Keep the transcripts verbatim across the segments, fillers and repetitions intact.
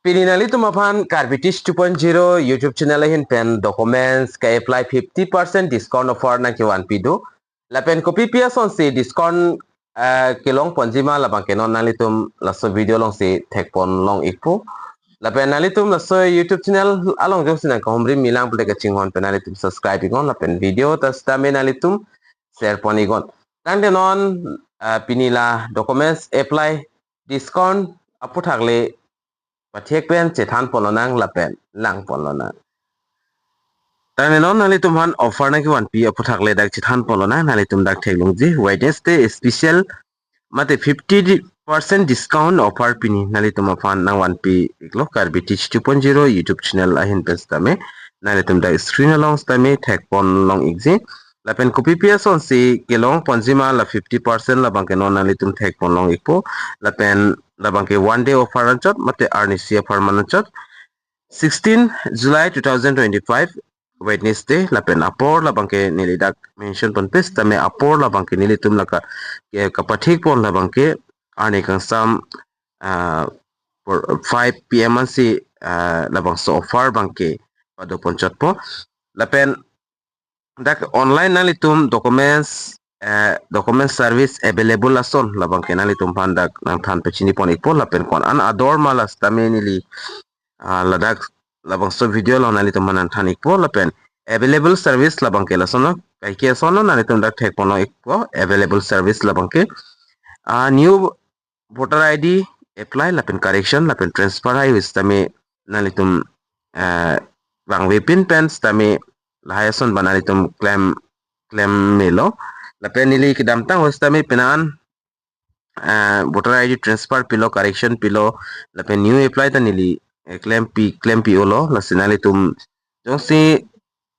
Pini nanglitum aphan Karbi Teach two point zero YouTube channel ahin pen documents ke-apply fifty percent discount offer nangkevanpi do. Lapen kopi pi asonsi discount, eh, kelongponji ma labangke non nanglitum laso video alongsi thekponlong ikpo. Lapen nanglitum laso YouTube channel along jongsi nangkahumri milang pulote kachinghon pen nanglitum subscribe iknon lapen video ta sitame nanglitum share pon iknon. Tangte non, eh, pini la documents apply discount aphuthak le pathek pen chethanponlonang lapen langponlonang. Tangte non nanglitum aphan offer nangkevanpi aphuthak le dak chethanponlonang, nanglitum dak theklongji Wednesday special mate fifty percent discount offer pini nanglitum aphan nangvanpi iklo Karbi Teach two point zero YouTube channel ahin pen sitame, nanglitum dak screen along sitame thekponlong ikji. Lapen kopi pi asonsi kelongponji ma la fifty percent labangke non nanglitum thekponlong ikpo. Lapen labangke one day offer anchot mate arnisi apharman anchot, sixteen July two thousand twenty-five, Wednesday, lapen apor labangke neli dak mention ponpe sitame apor labangke nelitum lake, eh, kapathekpon labangke arni kangsam, ah, por-, five P M ansi, ah, labangso offer abangke padoponchotpo. Lapen dak online nanglitum documents, eh, document service available ason labangke nanglitum aphan dak nangthan pachinipon ikpo, lapen ko-an ador ma la sitame neli, ah, ladak labangso video along nanglitum aphan nangthan ikpo. Lapen available service labangke lasonlo, kaike asonlo, nanglitum dak thekponlong ikpo available service labangke, ah, new voter I D apply lapen correction lapen transfer hai sitame nanglitum, eh, vangvepin pen sitame lahai ason abang nanglitum klem, klem melo. Lapen neli kedamtang ahut sitame penang an, eh, voter I D transfer pilo, correction pilo, lapen new apply ta neli, eh, klempi, klempi-olo, lasi nanglitum jongsi,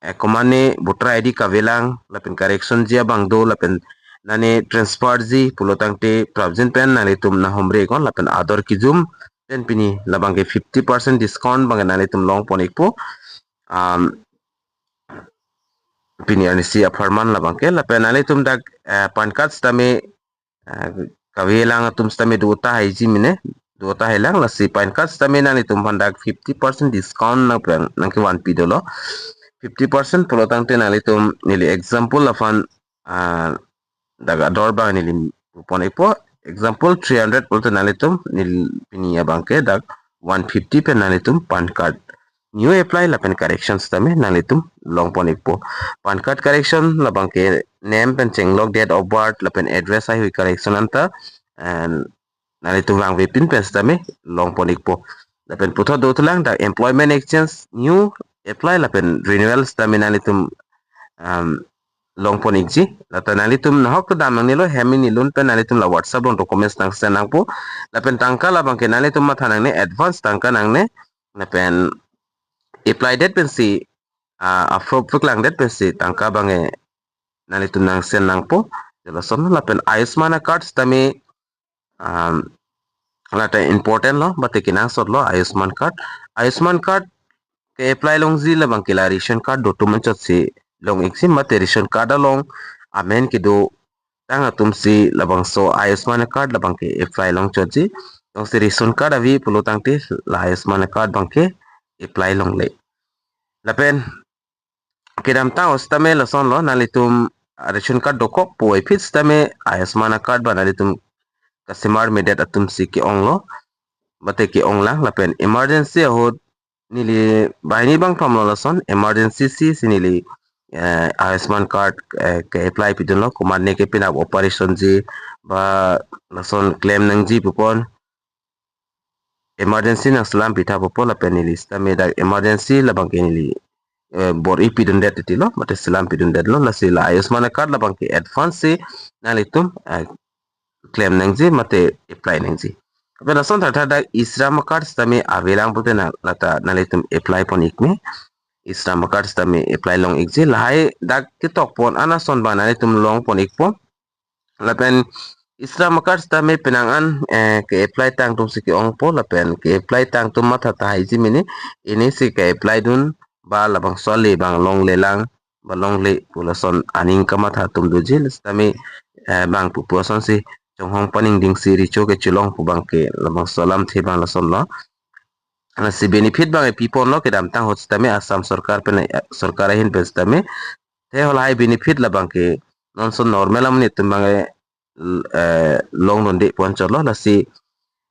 eh, komatne voter I D kavelang lapen correction ji abang do lapen nane transfer ji pulo tangte prapjin pen nanglitum nanghumri iknon lapen ador kejum pen pini labangke fifty percent discount abangke nanglitum longpon ikpo. Um, pini arnisi apharman labangke lapen nanglitum dak, eh, PAN card sitame, eh, kavelang atum sitame do tahai ji mene, do tahai lang, lasi PAN card sitame nanglitum aphan dak fifty percent discount nangpeng, nangkevanpi dolo. Fifty percent pulo tangte nanglitum neli example aphan, ah, dak ador abang neli pupon ikpo. Example three hundred pulote nanglitum neli pini abangke dak one fifty pen nanglitum PAN card new apply lapen correction sitame nanglitum longpon ikpo. PAN card correction labangke name pen chenglok, date of birth lapen address haihui correction anta, and nanglitum vangvepin pen sitame longpon ikpo. Lapen puthot dothulang dak employment exchange new apply lapen renewal sitame nanglitum, um, longpon ikji. Lata nanglitum nahok kedam nangnelo, hem inilun pen nanglitum la WhatsApp along documents nangsend nangpo. Lapen tangka labangke nanglitum matha nangne, advance tangka nangne. Lapen apply date pensi, ah, approve paklang date pensi tangka abangke nanglitum nangsend nangpo. Jala som lapen Ayushman card sitame, um, lata important lo, mate kenangsot lo Ayushman card. Ayushman card ke-apply longji labangke la ration card dotum anchotsi long ikji, mate ration card along amen kedotang atumsi labangso Ayushman card labangke apply longchotji. Jongsi ration card ave pulo tangte la Ayushman card abangke apply longle. Lapen kedamtang ahut sitame lasonlo, nanglitum ration card dokok puvoiphit sitame Ayushman card abang nanglitum kasemar medet atumsi ke-onglo, mate ke-onglang. Lapen emergency ahut neli banghini bangphomlo lason, emergency si, si neli, eh, Ayushman card, eh, ke-apply pidunlo, komatne ke penap operation ji ba lason claim nangji pupon emergency nangselam pitha pupo lapen neli sitame dak emergency labangke neli, eh, bor-i pidundet titilo, mate selam pidundetlo, lasi la Ayushman card labangke advance si nanglitum, eh, claim nangji mate apply nangji. Lapen lason tharthar dak e-Shram card sitame avelang pulote na lata nanglitum apply pon ikme. E-Shram card sitame apply long ikji, lahai dak ketokpon an ason abang nanglitum longpon ikpo. Lapen e-Shram card sitame penang an, eh, ke-apply tang atumsi ke-ongpo, lapen ke-apply tang atum matha tahai ji mene, inisi ke-apply dun ba labangso ale abang longlelang ba longle pu lason aning kamatha atum doji, sitame, eh, bang pupu asonsi chonghong paningdingsi recho kechelong pu abangke labangso alamthe abang lasonlo. Lasi benefit abang piponlo kedamtang ahut sitame Assam sorkar pen, sorkar ahin pen sitame. Te halahai benefit labang ke non ason normal amonit atum abang, eh, longdunde pu anchotlo. Lasi,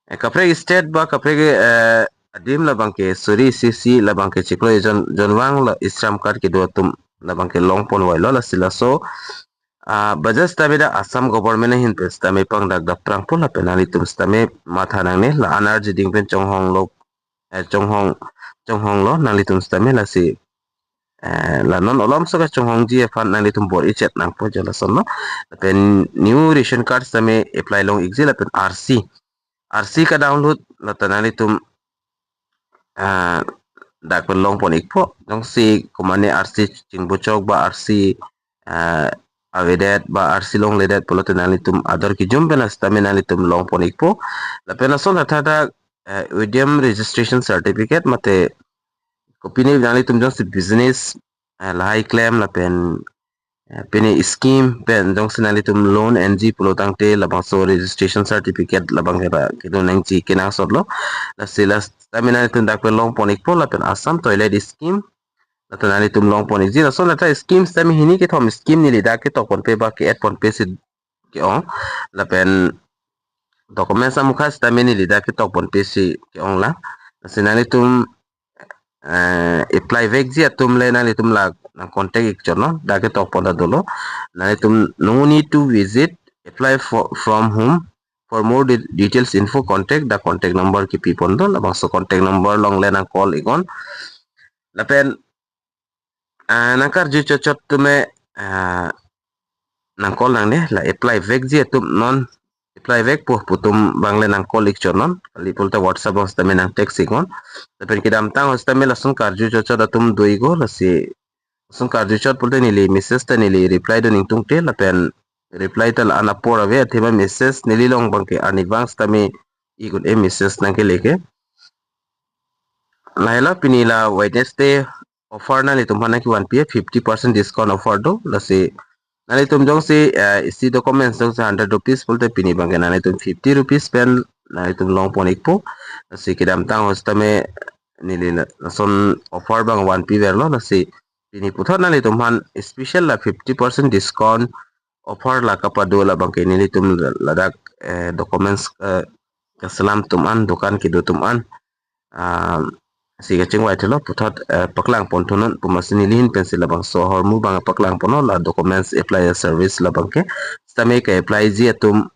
eh, kaprek state ba kaprek, eh, adim labang ke suri isi isi labang ke chiklo jon, jonvang la e-Shram card kedo atum labang ke longponvailo. Lasi laso, ah, budget sitame dak Assam government ahin pen sitame pangdak daprang pu lapen nanglitum sitame matha nangne, la-an arjuding pen chonghonglo, eh, chonghong, chonghonglo nanglitum sitame. Lasi, eh, la non olom so kachonghongji aphan nanglitum bor-ichet nangpo jo lasonlo. Lapen new ration card sitame apply long-ikji lapen R C, R C ka-download lata nanglitum, eh, dak pen longpon-ikpo. Jongsi komane R C chingbuchok ba R C, eh, avedet ba R C longledet pulote nanglitum ador kejum pen sitame nanglitum longpon-ikpo. Lapen lason thadak, eh, udyam registration certificate mate kopine nanglitum jongsi business, eh, lahai klem lapen, eh, pine scheme pen jongsi nanglitum loan enji pulotangte labangso registration certificate labang ke ba kedo nangji kenangsotlo. Lasi la sitame nanglitum dak pen longpon-ikpo lapen Assam toilet scheme lata nanglitum longpon-ikji. Lason lata scheme sitame hini kethom scheme neli dak ketokponpe ba ke-add ponpe si ke-ong. Lapen documents amukha sitame neli dak ketokponpe si ke-ong la. Lasi nanglitum, eh, apply vekji atum le nanglitum la nang contact-ik chotnon, dak ketokpon ta dolo. Nanglitum, no need to visit, apply for, from home. For more de-, details info, contact the contact number kepipon do, labangso contact number along le nang call-iknon. Lapen, ah, nang karju chotchot atum, ah, nang call nangne, la apply vekji atum non apply vekpo pu atum abang le nang call-ik chotnon, kali pulote WhatsApp along sitame nang text-iknon. Lapen kedamtang ahut sitame lason karju chotchot atum do-iklo, lasi lason karju chot pulote neli message ta neli reply dun ingtungte lapen reply ta la-an apor ave, athema message neli along abang ke arnivang sitame ik un-e message nangkele ke. Lahelo pini la Wednesday offer nanglitum aphan nangkevanpi fifty percent discount offer do. Lasi nanglitum jongsi, eh, isi documents jongsi hundred rupees pulote pini abang ke nanglitum fifty rupees pen nanglitum longpon-ikpo. Lasi kedamtang ahut sitame neli la-, lason offer abang vanpiverlo. Lasi pini puthot nanglitum aphan special la fifty percent discount offer la kapado labang ke nelitum ladak, eh, documents, eh, kaselam atum an, dukan kedo atum an, ah, si kachingvai thulo puthot, eh, paklangpon thunon pu amatsi neli ahin pensi labangso ahormu abang paklangponlo, la documents apply service labang ke. Sitame ke-apply-ji atum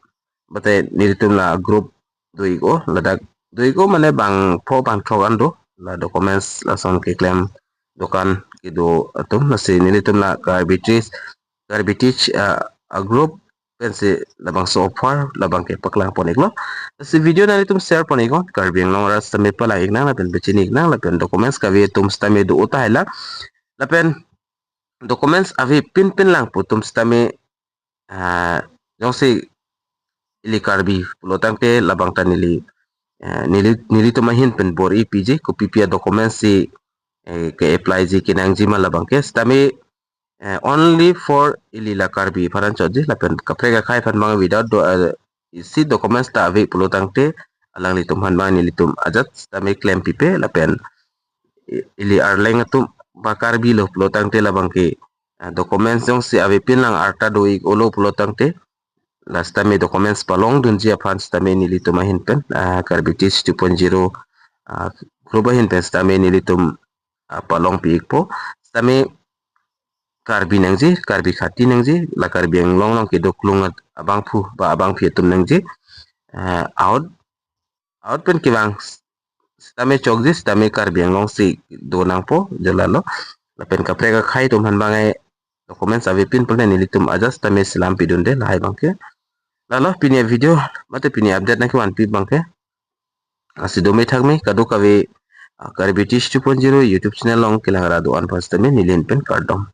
mate nelitum la group do-iklo, ladak do-iklo mane bangpho bangthrok an do, la documents lason keklem dukan kedo atum. Lasi nelitum la Karbi Teach, Karbi Teach, ah, a-group pensi labangso offer labang ke paklangpon-iklo. Lasi video nanglitum share pon-iknon, Karbi Anglong arat sitame palang-iknang lapen pachini-iknang lapen documents kave atum sitame do tahai la. Lapen documents avepin pinlang pu atum sitame, ah, jongsi ili Karbi pulotangte labang ta neli, eh, neli, nelitum ahin pen bor-ipiji, kopipi a-documents si, eh, ke-apply-ji kenangji ma labang ke sitame, eh, only for ili la Karbi aphan anchotji, lapen kaprek akhei aphan abang without do, eh, isi documents ta ave pulotangte alanglitum aphan abang nelitum ajat sitame klempipe lapen i-, ili arleng atum ba Karbi lo pulotangte labang ke, ah, documents jongsi avepin lang arta do-iklo pulotangte la sitame documents palongdunji aphan sitame nelitum ahin pen, ah, Karbi Teach two point zero, ah, group ahin pen sitame nelitum, ah, palongpi-ikpo. Sitame Karbi nangji, Karbi khati nangji, la Karbi Anglong along kedo klung abangphu ba abangpi atum nangji. Ah, ahut, ahut pen kevang sitame chokji sitame Karbi Anglong si do nangpo, jo lalo. Lapen kaprek akhei atum aphan abang ai documents avepin pulote nelitum ajat sitame selam pidunde lahai abang ke. Lalo pini a-video mate pini update nangkevanpi abang ke. Lasi dome thakme kadokave, ah, Karbi Teach two point zero YouTube channel along kelang ra do-an aphan sitame neli ahin pen kardom.